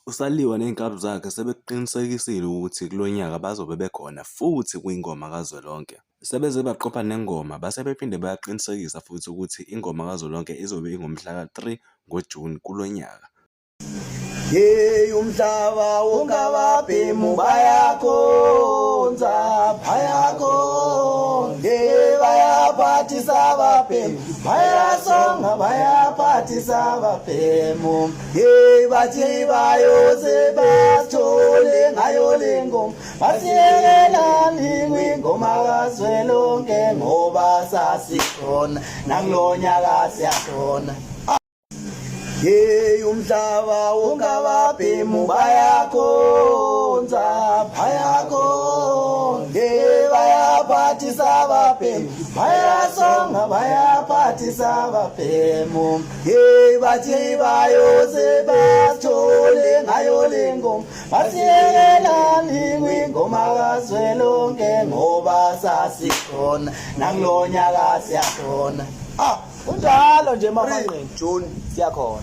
USaliwa ney'nkabi zakhe sebekuqinisekisile ukuthi kulo nyaka bazobe bekhona futhi kwingoma kazwelonke. Sebeze baqopha nengoma base bephinde bayaqinisekisa futhi ukuthi ingoma kazwelonke izobe ingomhlaka 3 ngoJuni kulo nyaka. Hey umhlaba wonke ababhemu bayakhonza bayakhonza hey bayaphathisa ababhemu bayasonga bayaphathisa ababhemu hey bathi bayoze basithole ngayo le ngoma basiyekelani kwingoma kazwelonke ngoba sasikhona nakulo nyaka siyakhona. Hey umhlaba wonke ababhemu bayakhonza bayakhonza hey bayaphathisa ababhemu bayasonga bayaphathisa ababhemu hey bathi bayoze basithole ngayo le ngoma basiyekelani kwingoma kazwelonke ngoba sasikhona nakulo nyaka siyakhona. Ah, kunjalo nje mama Nqini. June Siyakhona.